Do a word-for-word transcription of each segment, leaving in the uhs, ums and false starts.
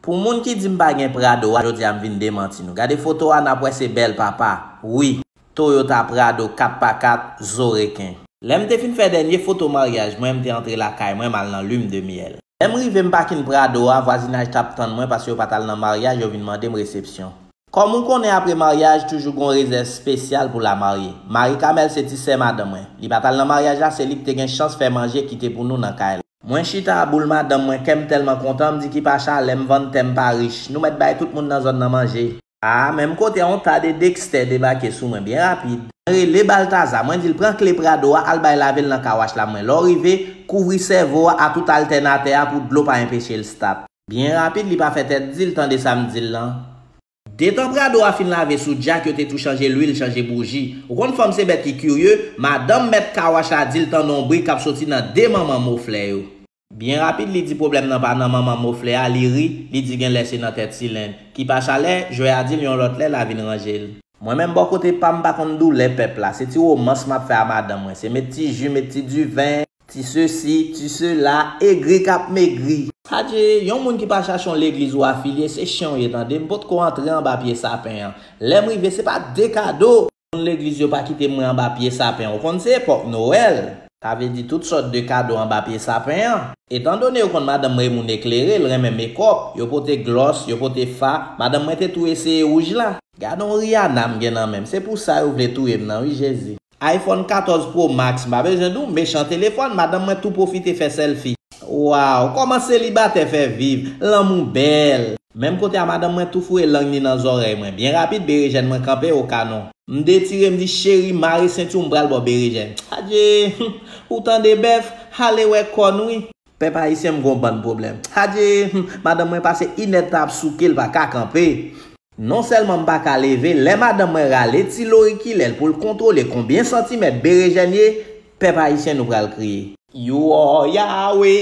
Pou moun ki di m pa gen Prado a, jodi a m vin demanti nou. Gade foto a, n ap wè se bèl papa. Wi, Toyota Prado kat pa kat, zo reken. Lè m te fin fè dènye foto maryaj mwen, m te antre lakay mwen, m al nan lune de miel. Lè m rive, m pakin Prado a, vwazinaj t ap tann mwen paske yo pa t al nan maryaj, yo vin mande m resepsyon. Kòm ou konnen, apre maryaj, toujou gon rezèv espesyal pou lamarye. Mari Kamèl se ti sè madanm mwen. Li pa t al nan maryaj la, se li ki te gen chans fè manje kite pou nou nan kay la. Mwen chita a boul madanm mwen, kè m tèlman kontan, m di, Kipacha, lè m vann tè m pa rich. Nou mèt bay tout moun nan zòn nan manje. A, menm kote a, yon ta de Dexter debake sou mwen byen rapid. Mwen rele Baltaza, mwen di l pran kle Prado a, al bay lave l nan kawach la mwen. Lè w rive, kouvri sèvo a a tout altènatè a pou dlo pa enpeche l start. Byen rapid, li pa fè tèt di l tande sa m di l lan. Detan Prado a fin lave sou djak, yo te tou chanje lwil, chanje bouji. Ou konn fanm se bèt ki kirye, madanm mèt kawach la di l tande yon bri k ap soti nan de manman moflè yo. Byen rapid, li di pwoblèm nan pa nan manman moflè a, li ri, li di genlè se nan tèt silend. Kipacha, lè jwè a di l yon lòt lè, l a vin ranje l. Mwen menm bò kote pa m, m pa konn doulè pèp la, se ti womans m ap fè a madanm mwen, se met ti ji, met ti diven, ti sesi, ti sela, egri k ap megri. Adje, yon moun ki pa chache yon legliz ou afilye, se chen w ye tande, m potko antre anba pye sapen an. Lè m rive, se pa de kado. Moun legliz yo pa kite mwen anba pye sapen. Ou konn se epòk Nwèl. Sa vle di tout sòt de kado anba pye sapen an. Etandone yo konn madanm mwen e moun eklere, l renmen mekòp, yo pote glòs, yo pote fa, madanm mwen te tou eseye wouj la. Gade yon Rihanna m gen nan men m, se pou sa yo vle touye m nan wi Jezi. iPhone katòz Pro Max, m pa bezwen di w, mechan telefòn, madanm mwen tou pwofite fè sèlfi. Waw, kòman selibatè fè viv, lanmou bèl. Menm kote a madanm mwen tou foure lang ni nan zòrèy mwen. Byen rapid, berejèn mwen kanpe o kanon. M detire, m di, cheri, mare senti w, m pral ba w berejèn. Adje, ou tande bèf, ale wè kòn wi. Pèp ayisyen, m gon bann pwoblèm. Adje, madanm mwen pase inèdtan ap souke, l pa ka kanpe. Non sèlman m pa ka leve, lè madanm mwen rale ti lorikilè l pou l kontwole konbyen santimèt berejèn ye, pèp ayisyen, nou pral kriye. You are Yahweh,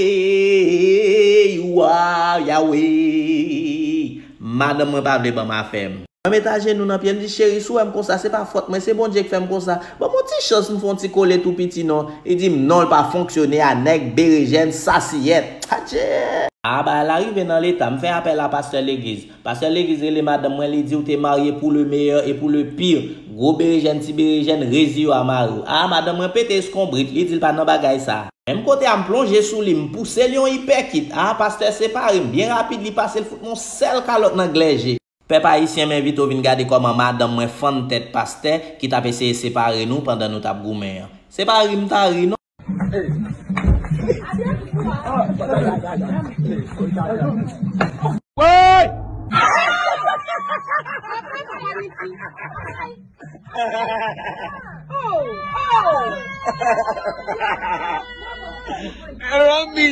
you are Yahweh. Madanm mwen pa vle ban m afè m. Mwen met ajenou nan pye l, m di, cheri, si w wè m konsa, se pa fòt mwen, se Bondye k fè m konsa. Ban m yon ti chans, m fè yon ti kole tou piti non. Li di m non, l pa fonksyone a nèg berejèn sasiyèt. Adje! A, bagay la rive nan leta, m fè apèl a pastè legliz. Pastè legliz rele madanm mwen, li di w te marye pou le meyè e pou le pir. Gwo berejèn, ti berejèn, rezi yo a mari w. A, madanm mwen pete eskonbrit, li di l pa nan bagay sa. Menm kote a m plonje sou li, m pouse l yon ipèkit. A, pastè separe m byen rapid, li pase l fout m yon sèl kalòt nan glèje. Pèp ayisyen, m envite w vin gade kòman madanm mwen fann tèt pastè ki t ap eseye separe nou pandan nou t ap goumen an. Se pa ri m ta ri non. Woy! Romi!